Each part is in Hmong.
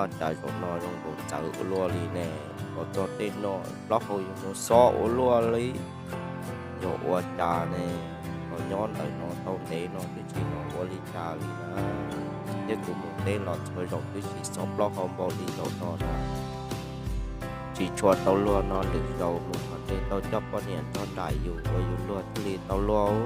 Ua cas zaum no zoo nkaus txawv ua luaj li ne? Los txog tej no plaub hau yuav mus xob ua luaj li. Yog ua cas ne? Los nyob ntawm no tau ntev no twb tsis hnov ua li cas li na. Thiab kuv mus teb los txhua zaus twb tsis xob plaub hau npaum li zaum no na. Tsis tshua tau luag no lwm zaus mus qhov twg tau coj poj niam nrog nraim yus ua yus luag thiaj li tau luag.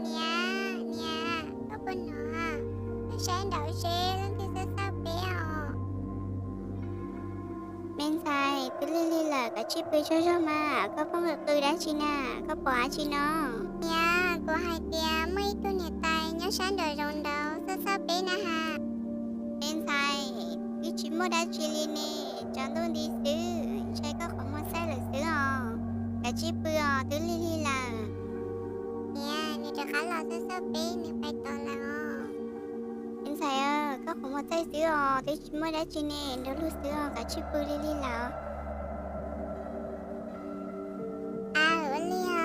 Niam, niam, koj puas hnov? Koj saib nraum seb leej twg xauj xauj peb os. Me ntxhais, twb lig lig lawm, koj cia li pw tsaug zog mas, koj pheej qw dab tsi na, koj pom dab tsi no? Niam, kuv hais tias muaj ib tug niam tais nyob sab nraum zoov nraud xauj xauj peb na has. Me ntxhais, twb tsis muaj dab tsi li ne, tsaus ntuj nti xwb, ntshai koj qhov muag txaij lawm xwb os. Koj cia li pw os, twb lig lig lawm. Niam, nws rov qab los xauj xauj peb, nws pais tod lawm os. Me ntxhais, koj qhov muag txaij xwb os, twb tsis muaj dab tsi ne, nrog luag xwb os, koj cia li pw, lig lig lawm. Aw, ua li os.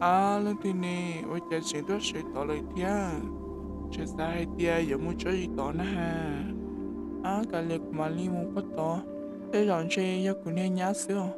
Ab, leej twg ne, ua cas tseem tuaj sawv tod lawm thiab? Tseem xav hais tias yuav mus tso zis tod na has. Ab, kav liam kuv mam li mus pab tod, tej zaum ntshe yog kuv niag nyab xwb os.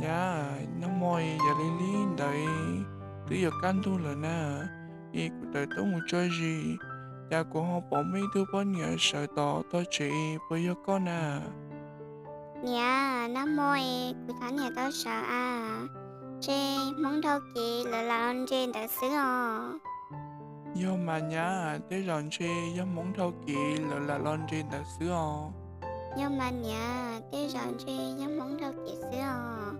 Nyab, nag hmo yog li li ntawd, twb yuav kaj ntug lawm na, es kuv tawm tuaj mus tso zis, cas kuv ho pom muaj ib tug poj niam sawv tod tog tsev, puas yog koj na? Niam, nag hmo es kuv thab niam tau sawv a, ntshe Hmoob dhau kev lawv lam los nres ntawd xwb os. Yog mas nyab, tej zaum ntshe yog Hmoob dhau kev lawv lam los nres ntawd xwb os. Yog mas niam, tej zaum ntshe yog Hmoob dhau kev xwb os.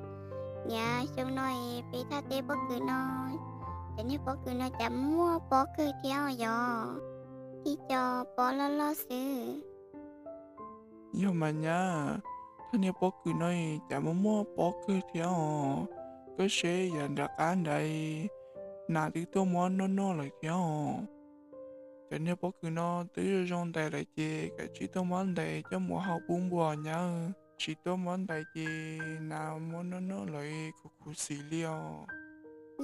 Niam, xyoo no es peb thaj teb pob kws no, cov niag pob kws no cas muaj pob kawg thiab os yog, ib co pob loj loj xwb. Yog mas nyab, thaj niag pob kws no cas muaj muaj pob kawg thiab os. Koj saib yav nram qab nrad, nas twb tuaj muab noj noj lawm thiab os. Cov niag pob kws no twb zoo zoo ntais lawm ces kav tsij tuaj muab ntais coj mus hau pub npua nyab. Tsis tuaj muab ntais ces nas muab noj noj lawm khuv khuv xim li os.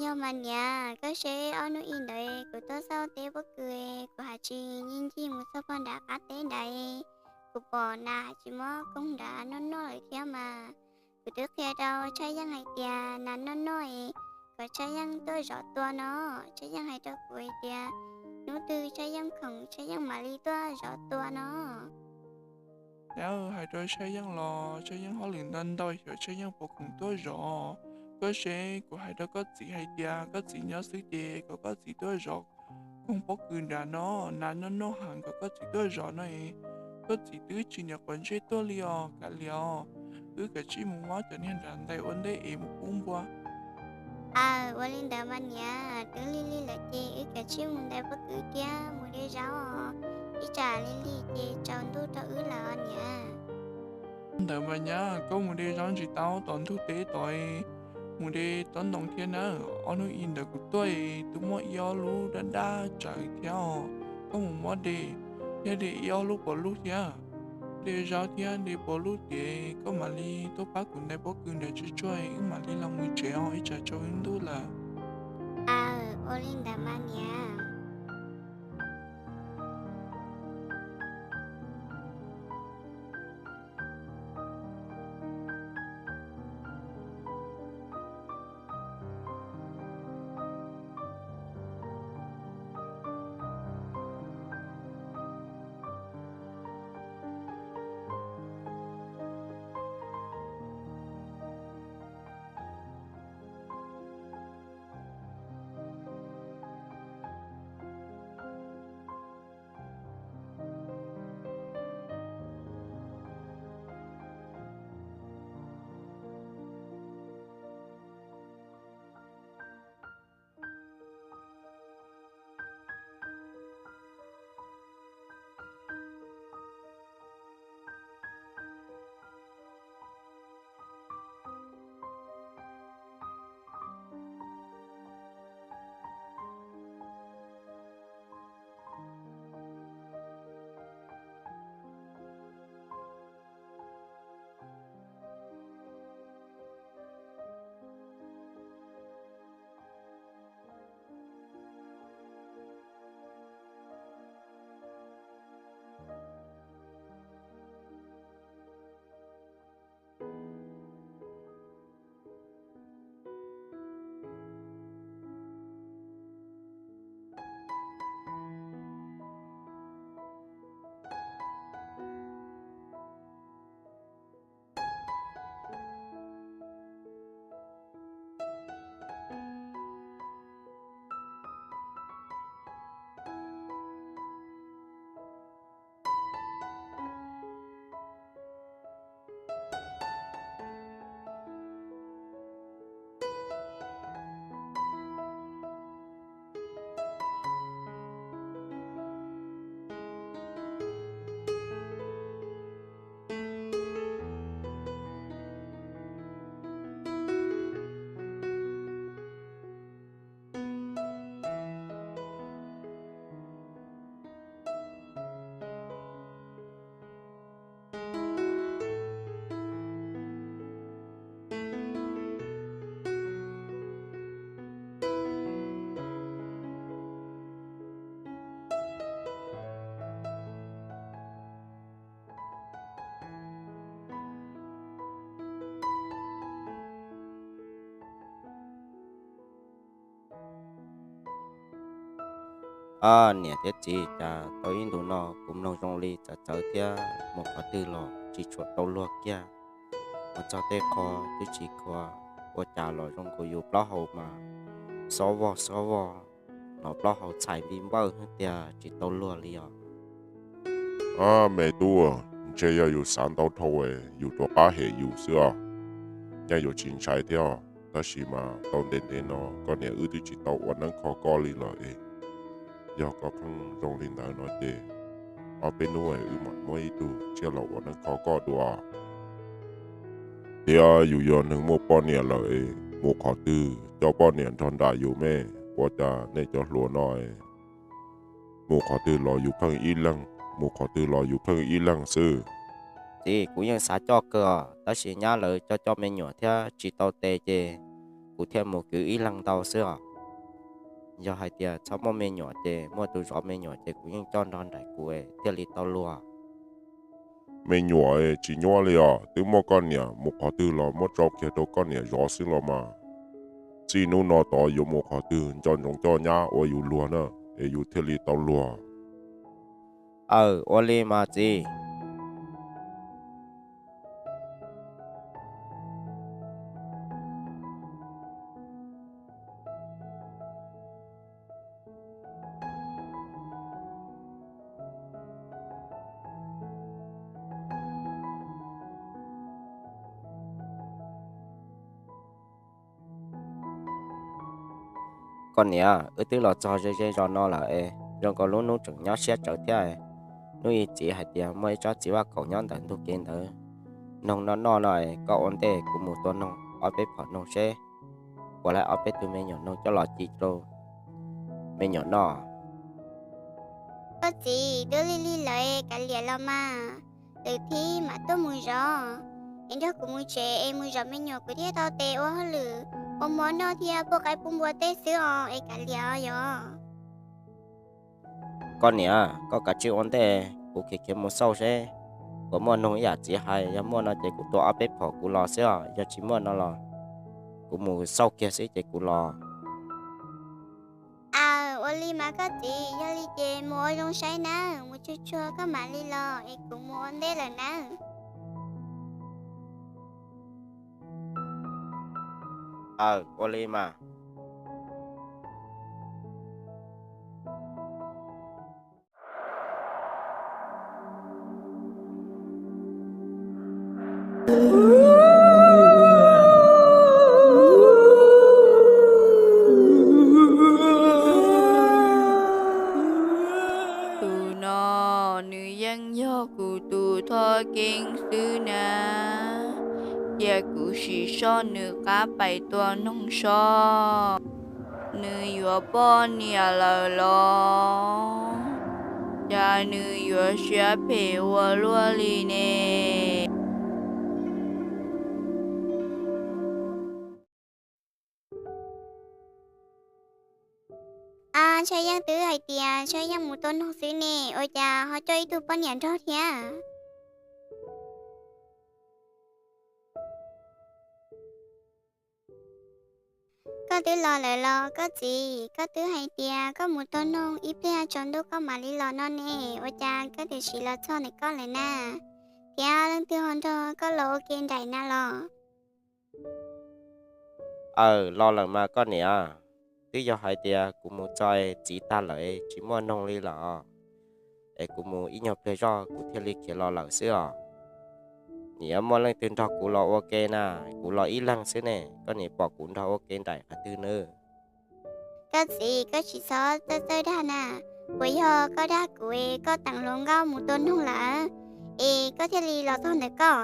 Yog mas niam, koj saib ob hnub ib ntawd kuv tuaj xauj teb pob kws, kuv haj tsis ncig ncig mus txog pog nram qab teb nrad, kuv pom nas tsis muab koog nrad noj noj lawm thiab mas. Kuv twb qhia rau Tshaj Yeej hais tias nas noj noj es kom Tshaj Yeej tuaj zov tua no. Tshaj Yeej hais rau kuv hais tias hnub twg Tshaj Yeej khoom Tshaj Yeej mam li tuaj zov tua no. Nyab, hais rau Tshaj Yeej los Tshaj Yeej hauj lwm ntau ntau xyov Tshaj Yeej puas khoom tuaj zov. Koj saib, kuv hais rau koj txiv hais tias koj txiv nyob xwb ces kom koj txiv tuaj zov koog pob kws nrad no, nas noj noj heev, kom koj txiv tuaj zov no es koj txiv twb tsis niam quav ntsej tuaj li os. Kav liam os, wb kav tsij mus muab cov niag nrad ntais ua ntej es mus pub npua. Aw, ua li ntawd mas niam, twb lig lig lawm ces wb kav tsij mus ntais pob kws thiab mus de zaub os. Ib tsam lig lig ces tsaus ntuj rau wb lawm os niam. Ntawd mas nyab, koj mus de zaub ntsis tau tom ntug teb tod, mus de tob ntoo thiab na. Ob hnub ib ntawd kuv tuaj twb muaj ib ob lub daj daj tsawv thiab os. Koj mus muab de, thiab de ib ob lub puas luj thiab. De zaub thiab de puas luj ces koj mam li tuaj pab kuv ntais pob kws nram tsuag tsuag, wb mam li los mus tsev os, ib tsam tsaus wb ntuj lawm. Aw, ua li ntawd mas niam. Ob niam thiab txiv, cas tau ib ntus no kuv mloog zoo li txawv txawv thiab mus qhov twg los tsis tshua tau luag kiag. Mus txog tej qho twb tsis khuav, ua cas los zoo nkaus yus plaub hau mas xob vog xob vog, los plaub hau txhais npi npawj hwb tiag tsis tau luag li os. Ab me tub, ntshe yog yus xav ntau dhau es yus rov qab hem yus xwb os. Nyaj yuav tsis ntshai thiab os, tab sis mas tau ntev ntev no koj niam wb twb tsis tau ua neeb kho koj li lawm es, yog koj pheej zoo li ntawd no ces ob peb hnub es wb mam muab ib tug tsiaj los ua neeb kho koj dua. Thiab yus yog neeg muaj poj niam lawm es mus qhov twg coj poj niam nrog nraim yus me, ua cas nej cov hluas no mus qhov twg los yus pheej ib leeg, mus qhov twg los yus pheej ib leeg xwb. Txiv, kuv yeej xav coj kawg os, tab sis nyab lawv coj coj me nyuam thiab tsis tau tes ces kuv thiaj mus kwv ib leeg ntau xwb os. Yog hais tias txhob muaj me nyuam ces muaj tus zov me nyuam ces kuv yeej coj nrog nraim kuv thiaj li tau luag. Me nyuam tsis nyuaj li os, twb muaj koj niam, mus qhov twg los muab tso kiag rau koj niam zov xwb los mas. Txij hnub no tod yuav mus qhov twg nco ntsoov coj nyab ua yus luag na, es yus thiaj li tau luag. Aw, ua li mas txiv. Koj niam, wb twb los txog ze ze zos no lawm es zoo nkaus lub hnub tseem nyob siab tsawv thiab. Hnub ib txiv hais tias muaj ib tsob txiv vaj kaum nyob ntawm ntug kev ntawd, noog noj noj no es koj ua ntej kuv mus tua noog ob peb phom noog seb puas laib ob peb tug me nyuam noog coj los ci rau me nyuam noj. Koj txiv, twb lig lig lawm, kav liam los mas, lwm thib mam tuaj mus zov. Es nrog kuv mus tsev es mus zov me nyuam kuv thiaj tau tes ua hauj lwm, ua mov noj thiab pub qaib pub npua tej xwb os, es kav liam os yom. Koj niam, koj kav tsij ua ntej, kuv khiav khiav mus xauj seb puas muaj noog ib yam txiv hais, yog muaj no ces kuv tua ob peb phom kuv los xwb os, yog tsis muaj no los kuv mus xauj kiag xwb ces kuv los. Aw, ua li mas koj txiv, yog li ces mus ua zoo saib nawb, mus tsuag tsuag koj mam li los es kuv mus ua ntej lawm nawb. Aw, ua li mas. Tus no nws yeej yog kuv tus thoj keeb xwb na, cia kuv sim soj nws qab pais tua noog soj. Nws yuav poj niam lawm los cas nws yuav siab phem ua luaj li ne? Ab, Tshaj Yeej twb hais tias Tshaj Yeej mus tua noog xwb ne, ua cas ho coj ib tug poj niam nrog thiab? Koj twb los lawm los koj txiv? Koj twb hais tias koj mus tua noog ib pliag tsaus ntuj koj mam li los no ne, ua cas koj twb sim los txog ntawm koj lawm na? Thiab leej twg ho nrog koj los ua ke nraim na los? Aw, los lawm mas koj niam. Twb yog hais tias kuv mus txog txiv tag lawm tsis muaj noog li lawm, es kuv mus ib nyuag pliag zoj kuv thiaj li khiav los lawm xwb os. Nim yuav muaj leej twg nrog kuv los ua ke na, kuv los ib leeg xwb ne, koj nim pom kuv nrog ua ke nraim qhov twg nawb? Koj txiv, koj tsis txhob txawj txawj dag na. Puas yog koj dag kuv es koj teem hluas nkauj mus tua noog lawm, es koj thiaj li los txog ntawm koj?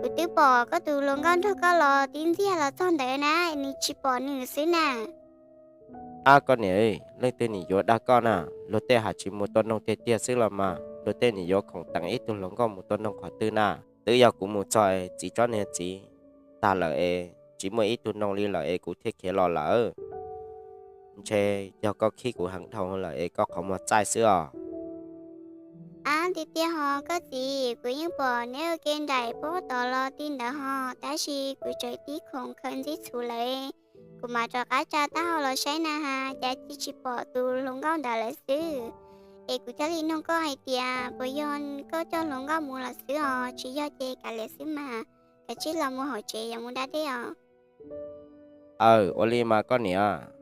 Kuv twb pom koj tus hluas nkauj nrog koj los tib ntxiag los txog ntawd na, nws tsis pom nws xwb na. Ab koj niam, leej twg nim yuav dag koj na? Luag tej hais tsis mus tua noog tiag tiag xwb los mas, luag tej nim yuav khoom teem ib tug hluas nkauj mus tua noog qhov twg na? Twb yog kuv mus txog txiv tsob niag txiv tag lawm es tsis muaj ib tug noog li lawm es kuv thiaj khiav los lawm. Ntshe yog koj khib kuv heev dhau lawm es koj qhov muag txaij xwb os. Ab, tiag tiag ho koj txiv, kuv yeej pom neb ua ke nraim pob tod los ti ntawd ho, tab sis kuv tseem tib khoom khaws ntxib txhuv lawm. Kuv mam rov qab tsa taub hau los saib na has, cas tsis pom tus hluas nkauj ntawd lawm xwb. Es kuv thiaj li nug koj hais tias puas yog koj coj hluas nkauj mus lawm xwb os, tsis yog ces kav liam xwb mas, kav tsij los mus hauv tsev yuav mus da dej os. Aw, ua li mas koj niam.